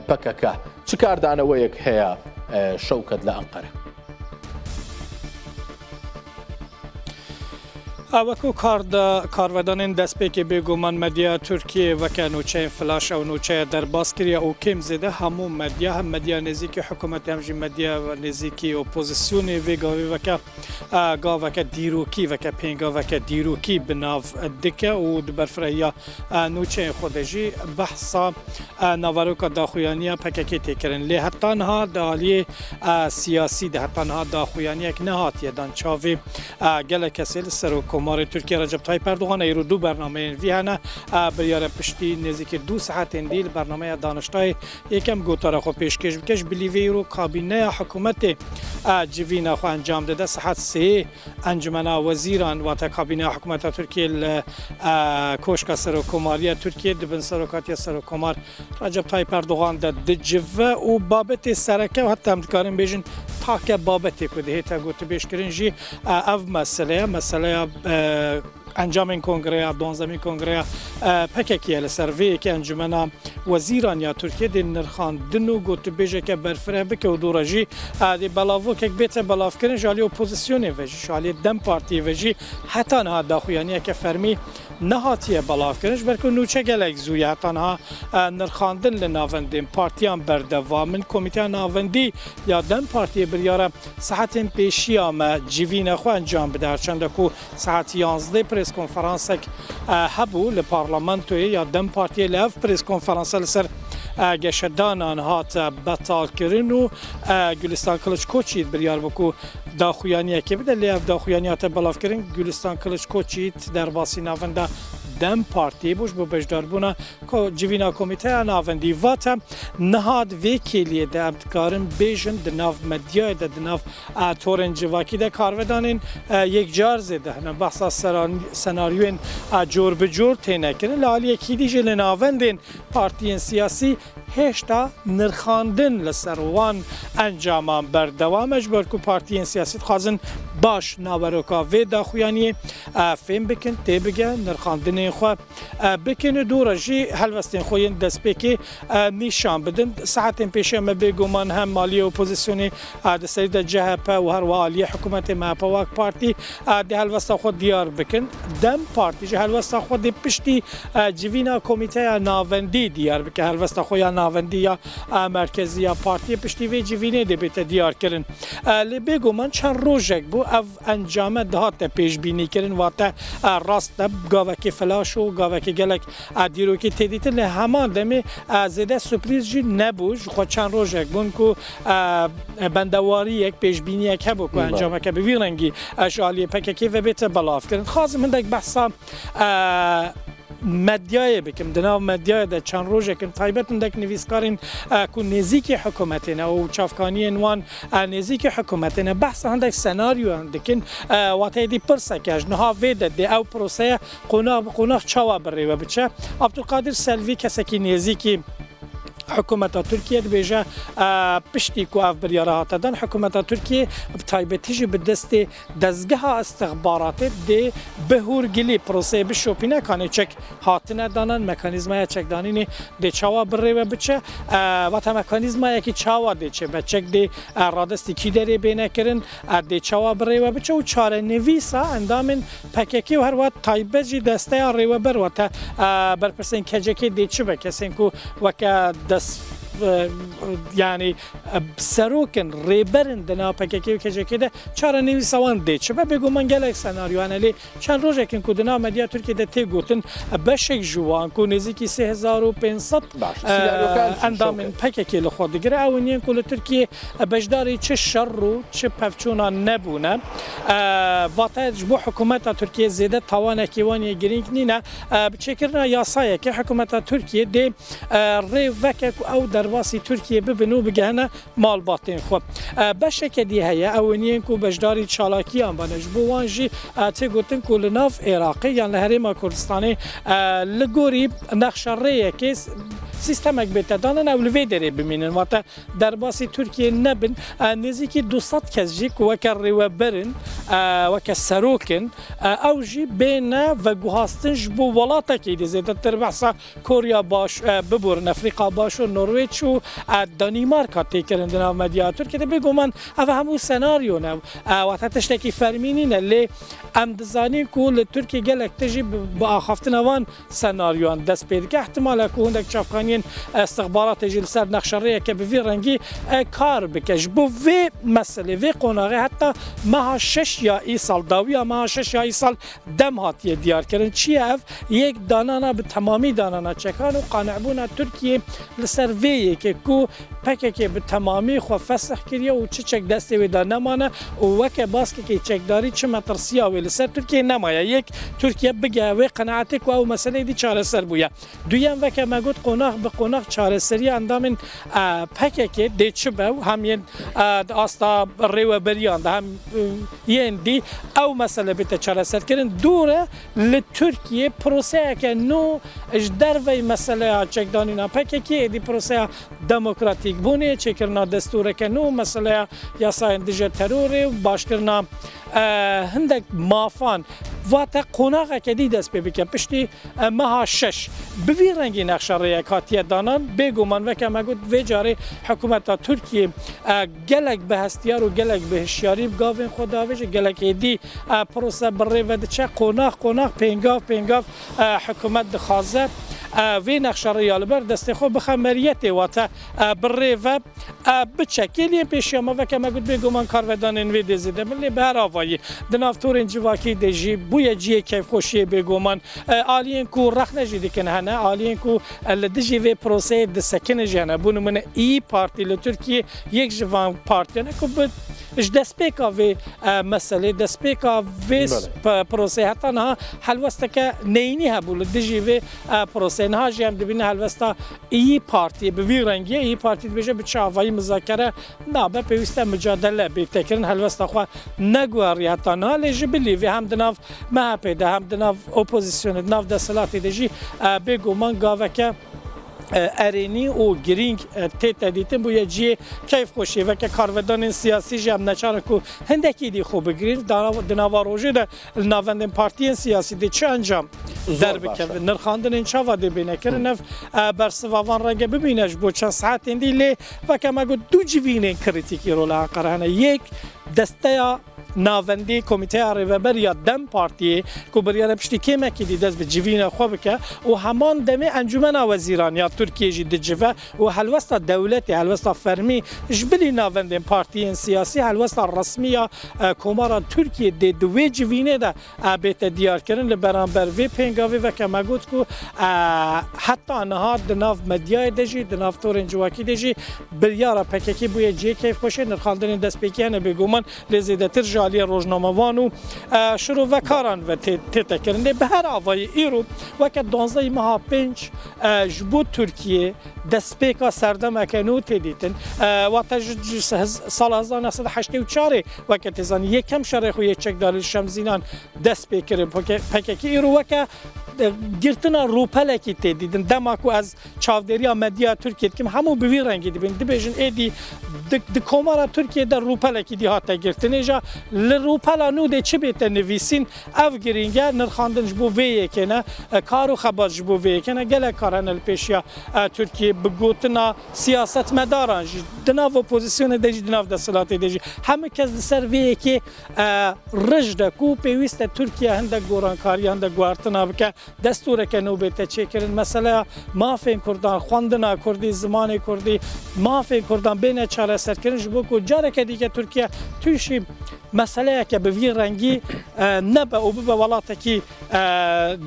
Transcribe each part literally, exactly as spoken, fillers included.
P K K çi kardaneweyek heye, e, Şewket, li Enqere? A, wekû kar de, karvedanên destpêkê bêguman medya Tirkiyê weke nûçeyên flaş ew nûçeya derbas kiriye û kêm zêde hemû medya, hem medya nêzîkî hikûmetê hem jî medya nêzîkî opozisyonê vê gavê weke, a, gaveke dîrokî, weke pêngaveke dîrokî bi nav dike û di berfirehiya, a, nûçeyên xwe de jî behsa, a, naveroka daxuyaniya P K K tê kirin. Lê heta niha di aliyê, a, siyasî de heta niha daxuyaniyek nehatiye dan çavê, a, gelek kesê li Serokkomarê Tirkiye Recep Tayyip Erdogan. Îro du bernameyên vî hene. A, biryare piştî nêzîkî du saetên dî li bernameya daniştayê yekem gotara xwe pêşkêş bike. Ji bilî vê îro kabîneya hikûmetê, a, civîna xwe encam dide. Saet sê Encumena Wezîran, wate kabîneya hikûmeta Tirkiyê li, e, Koşka Serokkomariya Tirkiyê di bin serokatiya Serokkomar Recep Tayyip Erdogan de dicive û babetê sereke û heta em dikarin bêjin take babetê ku dihête gotibêjkirin jî, e, ev mesele ye, meseleya, e, encamên kongreya, duwazdemîn kongreya, e, P K K ye. Li ser vê yekê Encumena Wezîran ya Tirkiyê dê nirxandin û gotibêjeke berfireh bike û dû re jî, e, dê belavokek bête belavkirin. Ji aliyê opozisyonê ve jî, ji aliyê DEM Partiyê ve jî heta niha daxuyaniyeke fermî nehatiye belavkirin. Ji ber ku nûçe gelek zû ye, heta niha, e, nirxandin li navendên partiyan berdewam in. Komîteya Navendî ya DEM Partiyê biryare saetên pêşiya me civîna xwe encam bide, her çende ku saet yanzdeh prêskonferansek, e, hebû li parlamentoyê ya DEM Partiyê. Li ev prêskonferansa li ser, e, geşedanan hat, e, betalkirin û, e, Gulistan Kiliçkoçî biryar bû ku daxuyaniyekê bide, lê ev daxuyaniye hate belavkirin. Gulistan Kiliçkoçî derbasî navenda DEM Partiyê bû ji bo beşdarbûna ko-, civîna Komîteya Navendî. Vate niha di vê kêliyê de em dikarin bêjin di nav medyayê de, di nav, e, torên civakî de karvedanên, e, yekcar zêde hene. Behsa seran-, senaryoyên, e, cor bi cor têne kirin. Li aliyekî dî jî li navendên partiyên siyasî hêşta nirxandin li ser wan encaman berdewam e, ji ber ku partiyên siyasî dixwazin baş naveroka vê daxuyaniyê, e, fêm bikin, têbige, nirxandinên xwe, e, bikin û dû re jî helwestên xwe yên destpêkê, e, nîşan bidin. Saetên pêşiya me bêguman hem aliyê opozisyonê, e, di serî de C H P û her wiha aliyê hikûmetê M H P û AK Partî, e, dê helwesta xwe diyar bikin. DEM Partî jî helwesta xwe dê piştî, e, civîna Komîteya Navendî diyar bike. Helwesta xwe ya navendî ya, e, merkezî ya partiyê piştî vê civînê dê bête diyar kirin. E, lê bêguman çend rojek bû ev encame dihate pêşbînîkirin, wate, e, rast e, gavekê flaş û gavekê gelek, e, dîrokî tê dîtin, lê heman demê, e, zêde surprîz jî nebû. Ji xwe çend rojek bûn ku, e, bendewariyek, pêşbîniyek hebû ku Bale. encameke bi vî rengî, e, ji aliyê P K K ve bête belavkirin. Dixwazim hindek behsa, e, medyayê bikim. Di nav medyayê de çend rojek in taybet hindek nivîskarên, e, ku nêzîkî hikûmetê ne û çavkaniyên wan, e, nêzîkî hikûmetê ne, behsa hindek senaryoyan dikin. E, wate êdî pirsek e, ji niha vê de dê ew proseye qonax bi qonax çawa bi rê ve biçe? Abdulkadir Selvi kesekî nêzîkî hikûmeta Tirkiye dibêje, e, piştî ku ev biryara hate dan, hikûmeta Tirkiye bi taybetî jî bi destê dezgeha istixbaratê dê bi hûrgilî proseyê bişopîne, kanê çek hatine danan, mekanîzmaya çekdanînê dê çawa bi rê ve biçe, e, vata mekanîzmayekî çawa dê çêbe, çek dê, e, radestî kî derê bêne kirin, e, dê çawa bi rê ve biçe û çarenivîsa endamên P K K û her wiha taybet jî desteya rêweber, wate, e, berpirsên K C K dê çi be, kesên ku weke dest, e, yanî, e, serok in, rêber in di nav P K K û K C K de, çarenivîsa wan dê çi be? Bêguman gelek senaryo hene, lê çend rojek in ku di nav medya Tirkiyê de tê gotin, e, beşek ji wan ku nêzîkî sê hezar û pênc sed, Baş. e, Senaryokan çi, endamên Şewket? P K K li xwe digire, ew in yên ku li Tirkiyê, e, beşdarî çi şer û çi pevçûna nebûne. E, vate ji bo hikûmeta Tirkiyê zêde tawanekî wan yê girîng nîne. E, bi çêkirina yasayekê hikûmeta Tirkiyê dê, e, rê veke ku ew derbasî Tirkiyê bibin û bigehine malbatên xwe. E, beşeke dî heye, ew in yên ku beşdarî çalakiyan bane. Ji bo wan jî, e, tê gotin ku li nav Iraqê yan li Herêma Kurdistanê, e, li gorî nexşa rêyekê s-, sîstemek bête danin, ew li vê derê bimînin. Wate derbasî Tirkiyê nebin. E, nêzîkî du sed kes jî ku weke rêweber in, e, weke serok in, e, ew jî bêne veguhastin ji bo welatekî dî, zêdetir behsa Koriya Baş, e, biborin, Efrîka Başûr, Norwêç û, e, Danîmarka tê kirin di nav medya Tirkiyê de. Bêguman ev hemû senaryo ne. E, wate tiştekî fermî nîne, lê em dizanin ku li Tirkiyê gelek tişt jî bi, bi axaftina van senaryoyan dest pê dike. Ihtimal e ku hindek çavkaniyên, e, istixbaratê jî li ser nexşerêyeke bi vî rengî, e, kar bike. Ji bo vê meselê, vê qonaxê heta meha şeş ya îsal, dawiya meha şeş ya îsal dem hatiye diyarkirin. Çi ye ev? Yek danana bi temamî danana çekan û qanebûna Tirkiyê li ser vê yekê ku P K K bi temamî xwe fesih kiriye û çi çek destê wê de nemane û weke baskekê çekdarî çi metirsiya wê li ser Tirkiyê nemaye. Yek Tirkiye bige wê qenaetê ku ew meseleyê dî çareser bûye. Duyem, weke me got, qonax bi qonax çareseriya endamên, e, P K K dê çi be, hem yên, e, di asta rêweberiyan de hem, e, yên dî ew mesele bête çareserkirin. Dû re li Tirkiyê proseyeke nû ji derveyî meseleya çekdanîna P K K êdî proseya demokratîkbûnê, çêkirina destûreke nû, meseleya yasayên dijî terorê û başkirina, e, hindek mafan, wate qonaxeke dî dest pê bike. Piştî, e, meha şeş bi vî rengî nexşerêyek hatiye danan. Bêguman, weke me got, vê carê hikûmeta Tirkiyê, e, gelek bi hestiyar û gelek bi hişyarî bi gavên xwe davêje, gelek êdî, e, prose bi rê ve diçe, qonax qonax, pêngav pêngav, e, hikûmet dixwaze, e, vê nexşerêya li ber destê xwe bixe meriyetê, wate, e, bi rê ve, e, biçe. Kêliyên pêşiya me, weke me got, bêguman karvedanên vê dê zêde bin, lê bi her avayî di nav torên civakî de jî bûye cihê keyfxweşiyê bêguman. E, aliyên ku rexne jî dikin hene, aliyên ku, e, li dijî vê proseyê disekinin jî hene. Bo nimûne, İYİ Partî li Tirkiyê yek ji van partiyan e ku bi, ji destpêka vê, e, meselê, destpêka vê Belê. p-, proseyê heta niha helwesteke neyînî hebû li dijî vê, e, proseyê. Niha jî em dibînin helwesta İYİ Partiyê bi vî rengî ye. İYİ Partî dibêje bi çi avayî muzakere nabe, pêwîst e mucadele bête kirin, helwesta xwe neguheriye heta niha, lê ji bilî vê hem di nav M H P de hem di nav opozisyonê, di nav desthilatê de jî, e, bêguman gaveke, e, erênî û girîng, e, tête dîtin, bûye cihê keyfxweşiyê. Weke karvedanên siyasî jî em neçar in ku hindekî dî xwe bigirîn. Di nav-, di nava rojê de li navendên partiyên siyasî dê çi encam Zor derbikeve? Baş e. Nirxandinên çawa dê bêne kirin? Ev, e, bersiva van renge bimîne ji bo çend saetên dî, lê weke me got, du civînên krîtîk îro li Enqere hene. Yek, desteya navendî, Komîteya Rêveber ya DEM Partiyê ku biryare piştî kêmekî dî dest bi civîna xwe bike û heman demê Encûmena Wezîran ya Tirkiyê jî dicive û helwesta dewletê, helwesta fermî ji bilî navendên partiyên siyasî, helwesta resmî ya, e, Komara Tirkiyê dê di wê civînê de, e, bête diyarkirin. Li beramber vê pêngavê, weke me got ku, e, heta niha di nav medyayê de jî, di nav torên civakî de jî biryara P K K bûye cihê keyfxweşê, nirxandinên destpêkî hene bêguman, lê zêdetir ji aliyê rojnamevan û, e, şirovekaran ve tê-, tête kirin. Lê bi her avayî îro weke duwazdehê meha pênc, e, ji bo Tirkiyê destpêka serdemeke nû tê dîtin. E, wate ji, ji se-, sala hezar neh sed û heştê û çarê weke tê zanîn, yekem şerê xwe yê çekdarî li Şemzînan dest pê kirin. P K K, P K K îro weke, e, girtina rûpelekî tê dîtin. Dema ku ez çavdêriya medya Tirkiyê dikim, hemû bi vî rengî dibin. Dibêjin êdî di, di Komara Tirkiyê de rûpelekî dî hate girtin. Êja li rûpela nû de çi bête nivîsîn, ev girîng e. Nirxandin ji bo vê yekê ne, e, kar û xebat ji bo vê yekê ne. Gelek kar hene li pêşiya, e, Tirkiyê bi gotina siyasetmedaran jî, di nav opozisyonê de jî, di nav desthilatê de jî. Hemû kes li ser vê yekê, e, rij de ku pêwîst e Tirkiye hindek gorankariya, hindek guhertina bike. Destûreke nû bête çêkirin. Meseleya mafên Kurdan, xwendina Kurdî, zimanê Kurdî, mafên Kurdan bêne çareserkirin, ji bo ku careke dîke Tirkiye tûşî meseleyeke bi vî rengî, e, nebe û bibe welatekî, e,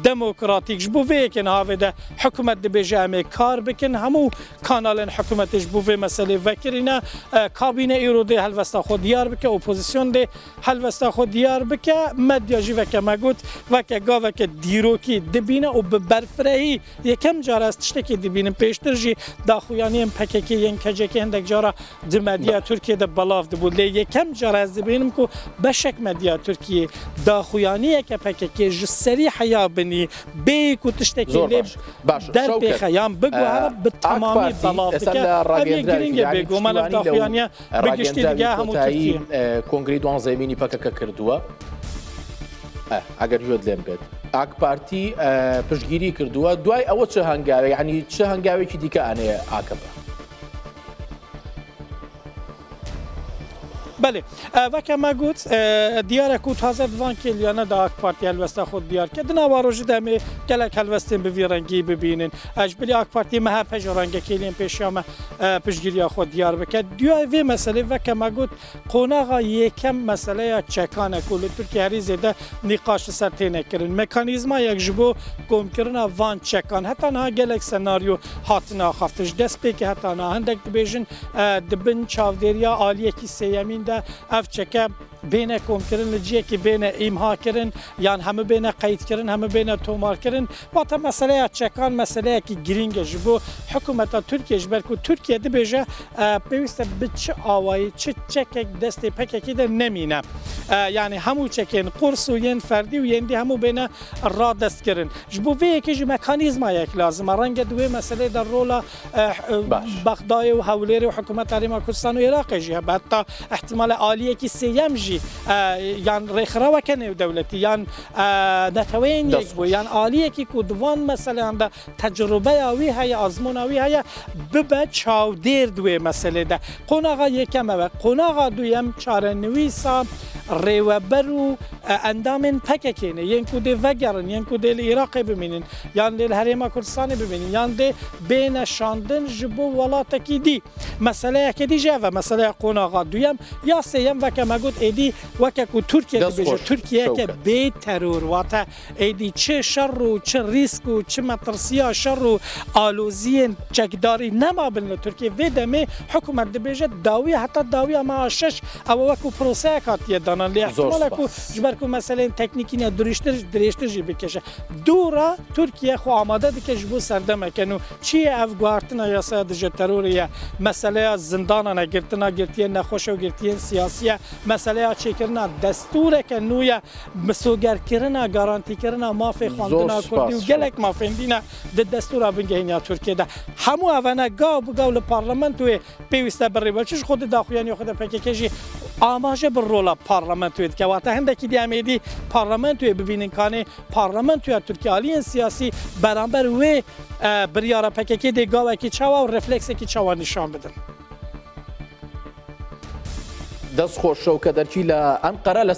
demokratîk. Ji bo vê yekê niha vê de hikûmet dibêje em ê kar bikin. Hemû kanalên hikûmetê ji bo vê meselê vekirîne. E, kabîne îro dê helwesta xwe diyar bike, opozîsyon dê helwesta xwe diyar bike, medya jî weke me got, weke gaveke dîrokî Dibîne û bi berfirehî yekem cara ez tiştekê dibînim. Pêştir jî daxuyaniyên P K K yên K C K hindek cara di medya Tirkiyê de belav dibû. Lê yekem cara ez dibînim ku beşek medya Tirkiyê daxuyaniyeke P K K ji serî heya binî bê ku tiştekê lê derpêxe yan biguhere bi temamî belav dike. Ev yek girîng e bêguman ev daxuyaniye bi giştî dige hemû Tirkiyê. Kongrê duanzehemînî P K K kiriye. Eh, eger ji dilê bêt. AK Partî, eh, piştgirî kiriye. Duay ew çi hengavê, yanî çi hengavekî dike anê A K P? Belê, e, weke me got, e, diyar e ku taze di van kêliyane de AK Partî helwesta xwe diyar kir. Di nava rojê de em ê gelek helwestên bi vî rengî bibînin. E, ji bilî AK Partî M H P jî rengekêliyên pêşiya me, e, piştgiriya xwe diyar bike. Diyar vê meselê weke me got, Qonaxa yekem meseleya çekan e ku li Tirkiye herî zêde nîqaş li ser têne kirin. Mekanîzmayek ji bo komkirina van çekan heta niha gelek senaryo hatine axaftin. Ji destpêkê heta niha hindek dibêjin, e, di bin çavdêriya aliyekî sêyemîn de ev çeke bêne komkirin, li cihekî bêne îmha kirin, yan hemû bêne qeydkirin, hemû bêne tomarkirin. Wata meseleya çekan meseleyekî girîng e ji bo hikûmeta Tirkiye, ji ber ku Tirkiye dibêje, e, pêwîst e bi çi awayî, çi çekek destê P K K de nemîne. E, yanî hemû çekên qurs û yên ferdî û yên dî hemû bêne radestkirin. Ji bo vê yekê jî mekanîzmayek lazim e. Renge di wê meselê de rola, e, e, Bexdayê û Hewlêrê û hikûmeta Herêma Kurdistan û Iraqê jî hebe. Heta ihtimale aliyekî sêyem jî, e, yan rêxira weke nêwdewletî, yan, e, Neteweyên Yekbûyî, yan aliyekî ku di van meseleyan de tecrubeya wî heye, azmûna wî heye, bibe çavdêr di wê meselê de. Qonaxa yekem ev e. Qonaxa duyem çarenivîsa rêweber û, e, endamên P K K ne. Yên ku dê vegerin, yên ku dê li Iraqê bimînin, yan dê li Herêma Kurdistanê bimînin, yan dê bêne şandin ji bo welatekî dî. Meseleyeke dî jî ev e, meseleya qonaxa duyem. Ya sêyem, weke me got, êdî weke ku Tirkiye dibêje, Tirkiyeyeke bê teror, wate êdî çi şer û çi rîsk û çi metirsiya şer û aloziyên çekdarî nemabin li Tirkiye. Vê demê hikûmet dibêje, dawiya, heta dawiya meha şeş ew e wekû proseyek hatiye danan. Lê ihtimal e ku ji ber ku meseleyên teknîkî ne dirêjtir, dirêjtir jî bikêşe. Dû re Tirkiye xwe amade dike ji bo serdemeke nû. Çi ye ev guhertina yasaya dijî terorê ye? Meseleya zindanan e, girtina girtiyên nexweş û girtiyên siyasî ye, meseleya çêkirina destûreke nû ye, misogerkirina, garantîkirina mafê xwendina kurdî û gelek mafên dî ne di destûra bingehîn ya Tirkiyê de. Hemû evene gav bi gav li parlamentoyê pêwîst e birêve. Çi ji xwe di daxuyaniya xwe de P K K jî amaje bi rola parlamentoyê dike. Wate hindekî dî em êdî parlamentoyê bibînin, kanê parlamentoya Tirkiye, aliyên siyasî beramber wê, e, biryara P K K dê gavekî çawa û refleksekî çawa nîşan bidin. Dest xweş, Şewket Erkî li Enqere li